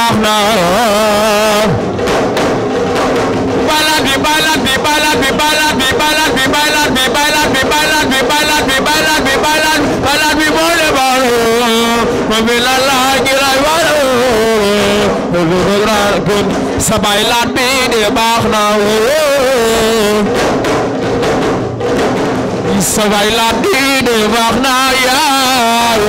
baax na balat bi balat bi balat bi balat bi balat bi balat bi balat bi balat bi balat bi balat bi balat balat bi boole baro ma bi la la giray waro sa baylat bi de baax na sa baylat bi de baax na yaay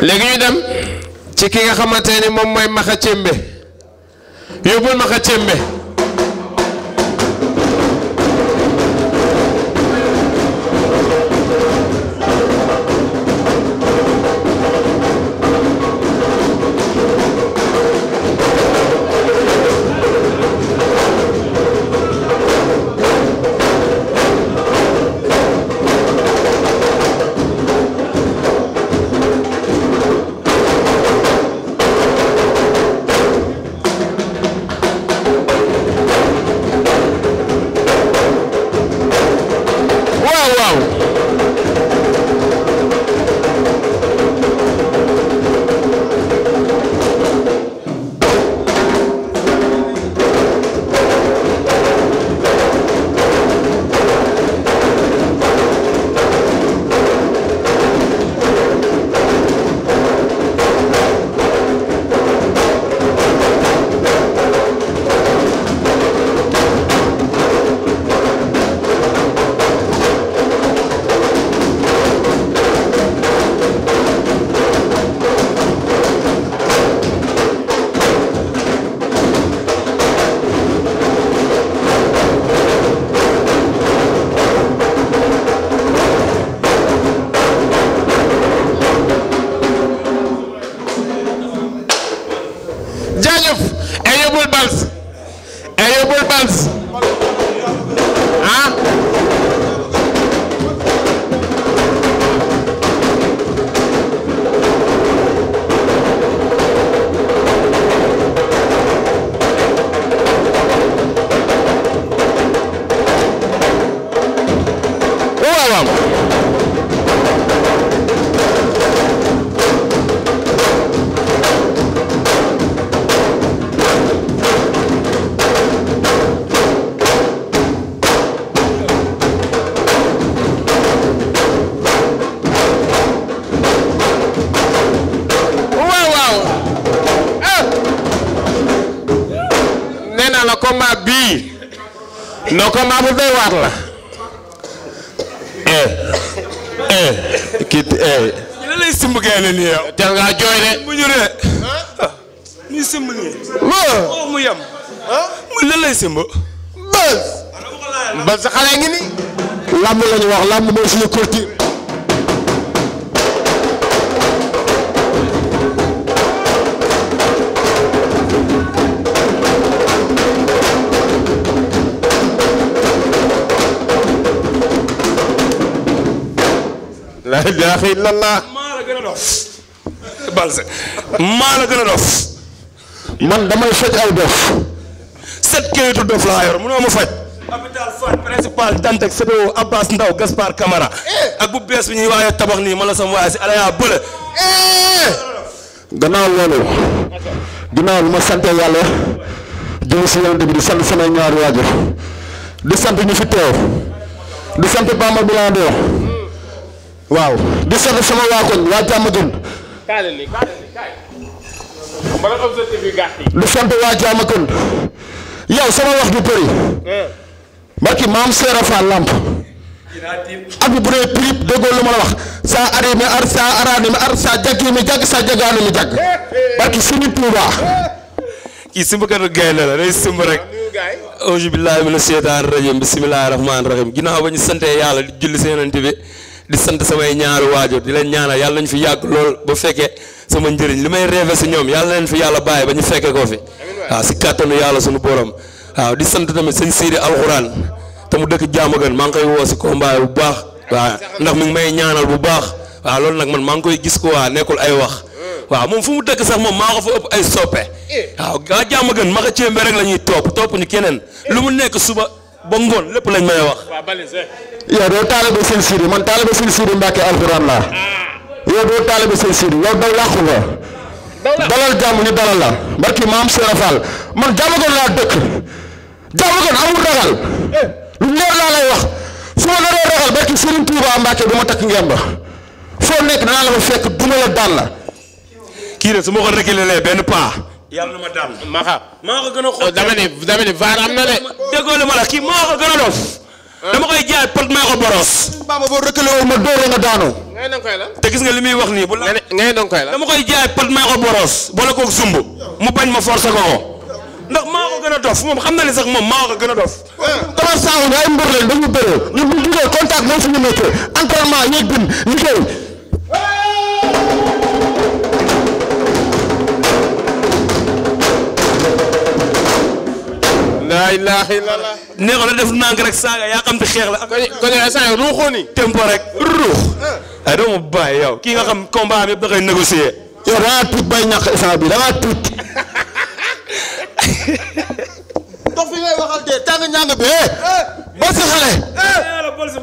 léegi ñu dem ci ki nga xamante ni moom mooy Maxa Cembe yóbbul Maxa Cembe no combat bu doy waar la kit la lay simb gaay ni yow jar nga jooy de mu ñu re ni simb ni oh mu yam mu la lay simb ba sa xale ngi ni lamb lañu wax lamb mooy suñu culture la ilaha illallah maa la gën a dof balse maa la gën a dof man damay faj ay dof 7 kayitu dof laa yor mënoo ma faj hôpital Fann principal Dantec CDO Abbas Ndaw Gaspard Camara ak bu bees bi ñuy waaye tabax nii man la sama waaye si alaya bële gannaaw loolu ginnaaw bi ma sant yàlla jëli si yonent bi di sant samay ñaari waajur di sant ñu fi teew di sant Bamba Bilandoo waaw di sant sama waa koñ waa jàmm gën di sant waa jàmm gën yow sama wax du bëri barki maam Seera Fall Lamp ak bu dee prip déggoo lu ma la wax saa ari mi ar saa araani mi ar saa jaggi mi jagg saa jaggaani mi jagg barki suñu Tuuba kii simbakatu gaynde la day simb rek auzu billaahi mina sheytaani rajiim bismillaahi rahmaani rahiim ginnaaw ba ñu santee yàlla di julli seen yonent bi di sant samay ñaari waajur di leen ñaanal yàlla nañu fi yàgg lool ba fekkee sama njëriñ li may rêvé si ñoom yàlla leen fi yàlla bàyyi ba ñu fekkee ko fi waaw si kàttanu yàlla suñu borom waaw di sant tamit sëñ Sidi alxuraan te mu dëkk Diamaguène maa ngi koy woo si combat bu baax waaw ndax mi ngi may ñaanal bu baax waaw loolu nag man maa ngi koy gis ko waa nekkul ay wax waaw moom fu mu dëkk sax moom maa ko fa ëpp ay soppe waaw gaa Diamaguène ma ko céembe rek la ñuy topp ñu keneen lu mu nekk suba ba ngoon lépp lañ may wax. yow doo taalibe sëñ Sidi man taalibe sëñ Sidi Mbàkke alxuraan laa yow doo taalibe sëñ Sidi yow daw làqu nga dalal jàmm ñu dalal la barki maam Seera Fall man Diamaguène laa dëkk Diamaguène amul ragal lu leer laa lay wax su ma naree ragal barki Serigne Touba Mbàkke du ma takk ngemb foo nekk danaa la fa fekk duma la daan la kii de su ma ko reculer benn pas yàlla na ma daan maa ko gën a xool dama ne vaar am na de déggoo li ma la kii maa ko gën a dof dama koy jaay pot maa ko boros Bamba boo reculer woo ma dóore nga daanu ngay danga koy la te gis nga li muy wax nii bu la ngay danga koy la dama koy jaay pot maa ko boros boole koog sumb mu bañ ma forcer ko ndax maa ko gën a dof moom xam na ni sax moom maa ko gën a dof dama saawu ay mbër leen dañu bëree ñu bu duggee contact moom suñu métier entraînement yéeg bin liggéey laa ilaaha illallah nee ko la def nànk rek saaga yaa xam te xeex la ko ne saa ruuxoo ni tempo rek ruux ay doo ma bàyyi yow kii nga xam combat am yëpp da koy négocier yow da ngaa tuut bay ñàkk instant bi da ngaa tuut dox fi ngay waxal de tàng ñàng bi ba si xale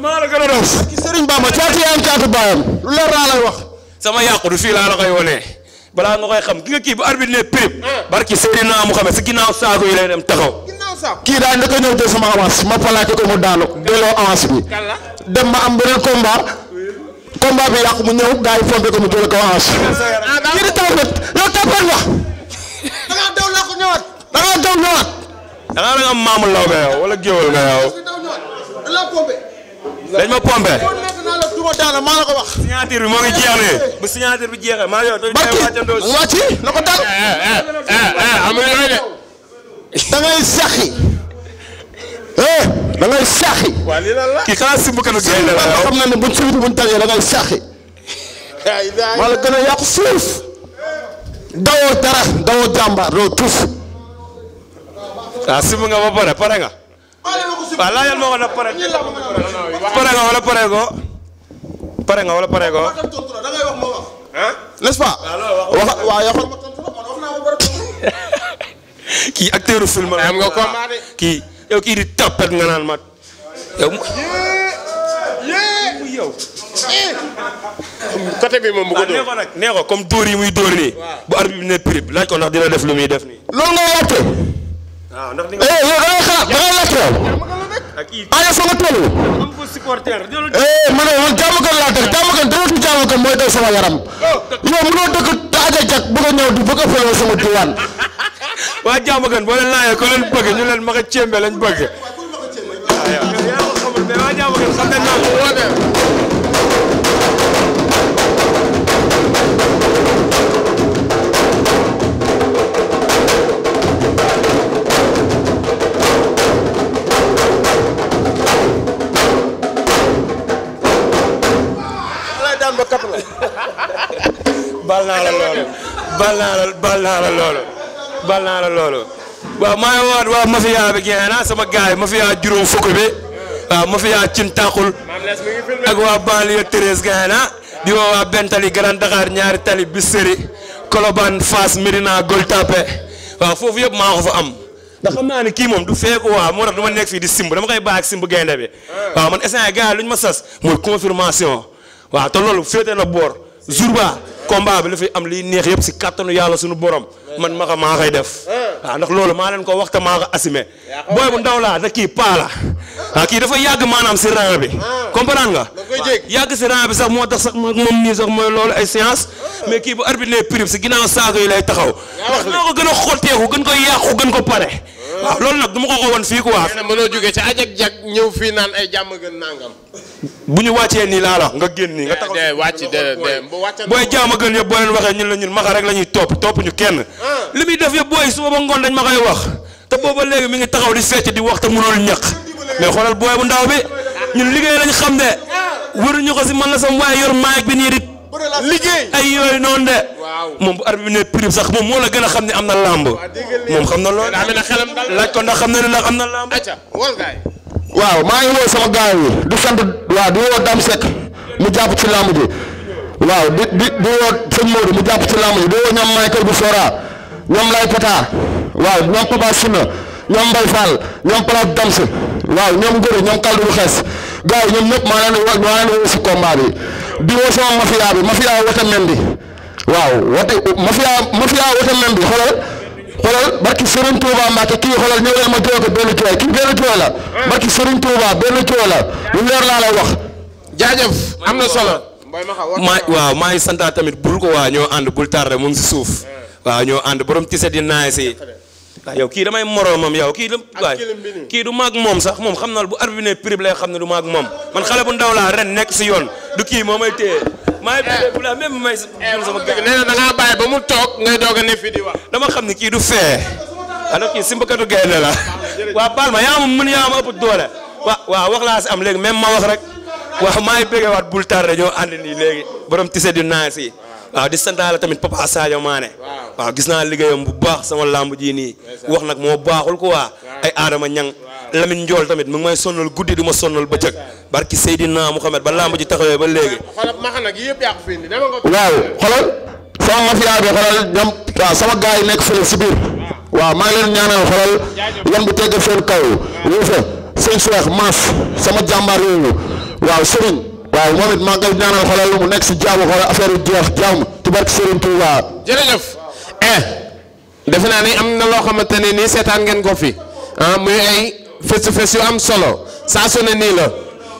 maa la gën a dof ki Serigne Bamba caatu yaayam caatu baayam lu leer laa lay wax sama yàqu du fii laa la koy wonee balaa nga koy xam ki nga kii bu arbitre ne prip barki Seydina Muhammad si ginnaaw saako yi lay dem taxaw kii daal ndaka ñëw jël sama avance ma palaake ko mu daanu delloo avance bi dem ma am beneen combat bi yàqu mu ñëw gars yi fompé ko mu jël ko avance kii di tapet yow tapet nga da ngaa daw laa ko ñëwaat da ngaa daw ñëwaat da nga am maamu law nga yow wala géwal nga yow dañ ma pompé maa la ko wax signature bi moo ngi jeexee bu signature bi jeexee maa yow wàcci na ko dal amul yooyu de da ngay saxi da ngay saxi kii xanaa simbukanu gaynde la yow xam na ne buñ suuti buñ tàggee da ngay saxi maa la gën a yàqu suuf dawoo dara dawoo jàmbaar doo tuuf waaw simb nga ba pare nga waaw laajal ma ko nag pare nga wala pare go n'est-ce pas waaw yaxal ma tontu la kii acteur film la am nga combat de kii yow kii di tapet nga naan ma yow côté bi moom bu ko nee ko nag nee ko comme dóor yi muy dóor nii bu arbitre bi ne prip laaj ko ndax dina def lu muy def nii loolu ngay laajte waaw ndax di nga yow da ngay xalaat da ngay laajte yow aya fa nga toll am ko supporter ma ne man Diamaguène laa dëkk Diamaguène dëkk Diamaguène mooy daw sama yaram yow mënoo dëkk taaja jak bëgg a ñëw di bëgg a fëloo sama diwaan waa Diamaguène boo leen laajee ko leen bëgg ñu leen maka cémbe lañ bëgg yaa ko xamul mais waa Diamaguène xam nañ naa ko woote bal naa la loolu waaw maa ngi woon waa mafia bi génne naa sama gars yi mafia juróom fukk bi waaw mafia cin tàqul ak waa banlieue 13 génne naa di woo waa Bentali Grand Dakar ñaari tali Bisséri Colobane Fass Médina Gueule Tapée waaw foofu yëpp maa ko fa am ndax xam naa ne kii moom du feeku waa moo tax du ma nekk fii di simb dama koy bàyyi ak simb gaynde bi waaw man instant gars yi lu ñu ma sas mooy confirmation waaw te loolu féete na boor jour ba combat bi la fi am liy neex yëpp si kàttanu yàlla suñu borom man maa koy def waaw ndax loolu maa leen ko wax te maa ko assumé booy bu ndaw laa te kii paa la waaw kii dafa yàgg maanaam si rang bi comprendre nga yàgg si rang bi sax moo tax sax moom nii sax mooy loolu ay séance mais kii bu arbitre ne prime si ginnaaw saako yi lay taxaw ndax naa ko gën a xotteeku gën ko yàqu gën ko pare waaw loolu nag du ma ko woon fii quoi. mënoo jógee ci ajak-jak ñëw fii naan ay jàmm gën nangam. bu ñu wàccee nii laa la nga génn nii nga taxaw booy jaam a gën yëpp boo leen waxee ñun la ñun maxa rek la ñuy topp ñu kenn li muy def yëpp booy suba ba ngoon dañ ma koy wax te booba léegi mi ngi taxaw di fecc di wax te mënul ñaq mais xoolal booy bu ndaw bi ñun liggéey lañ xam ne wëruñu ko si man la sam waaye yor maag bi nii di liggéey ay yooyu noonu de moom bu arbitre bi ne prime sax moom moo la gën a xam ne am na lamb moom xam na loolu laaj ko ndax xam na ne ndax am na lamb waaw maa ngi woo sama gars yi di sant waaw di woo Dame Seck mu jàpp ci lamb ji waaw di woo sëñ Modou mu jàpp ci lamb ji di woo ñoom Michael bu Sora ñoom Lay Pata waaw ñoom Papa Sina ñoom Mbaye Fall ñoom Place Dams waaw ñoom Ngore ñoom Kaldu bu xees gars yi ñoom ñëpp maa leen woo si combat bi di woo sama mafia wata Mendy waaw mafia wata Mendy xoolal barki Serigne Touba Mbacke kii xoolal ñëw leen ma jox ko benn cooy kii benn cooy la barki Serigne Touba benn cooy la lu leer laa lay wax. jaajëf am na solo. waaw maa ngi santaat tamit bul ko waa ñoo ànd bul tardé mu ngi si suuf waaw ñoo ànd borom tise di naay si waaw yow kii damay moroomam yow kii du maag moom sax moom xam na bu arbitre ne prix lay xam ne du maag moom man xale bu ndaw laa ren nekk si yoon du kii moo may téye maa ngi bu la même may sama gars nee na da ngaa bàyyi ba mu toog ngay doog a ne fi di wax. dama xam ne kii du fee alors kii simbakatu gaynde la waaw baal ma yaa ma mën yaa ma ëpp doole waaw wax laa si am léegi même ma wax rek waaw maa ngi bëggee waat bul tardé ñoo ànd nii léegi borom tise di naay si waaw di santaale tamit Papa Sadio Mané waaw gis naa liggéeyam bu baax sama lamb ji nii wax nag moo baaxul ko waa ay Adama Ñang Lamine Ndiol tamit mu ngi may sonnal guddi di ma sonnal bëccëg barki Seydina Mouhamed ba lamb ji taxawee ba léegi. waaw xoolal sama mafia bi xoolal ñoom waaw sama gars yi nekk fële si biir waaw maa ngi leen ñaanal xoolal yan bi teggal seen kaw wuufa sëñ Cheikh Mass sama jàmbaar yooyu waaw Serigne waaw moom it maa ngi koy ñaanal xoolal mu nekk si jaamu xoolal affaire yu jeex jàmm ci barki Serigne Touba. jërëjëf defe naa ni am na loo xamante ne nii seetaan ngeen ko fi muy ay face to face yu am solo saa su ne nii la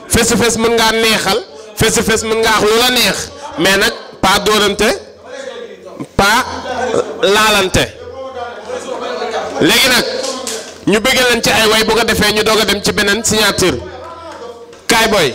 face to face mën ngaa neexal face to face mën ngaa wax lu la neex mais nag pas dóorante pas laalante léegi nag ñu bëgg leen ci ay way bu ko defee ñu doog a dem ci beneen signature kaay boy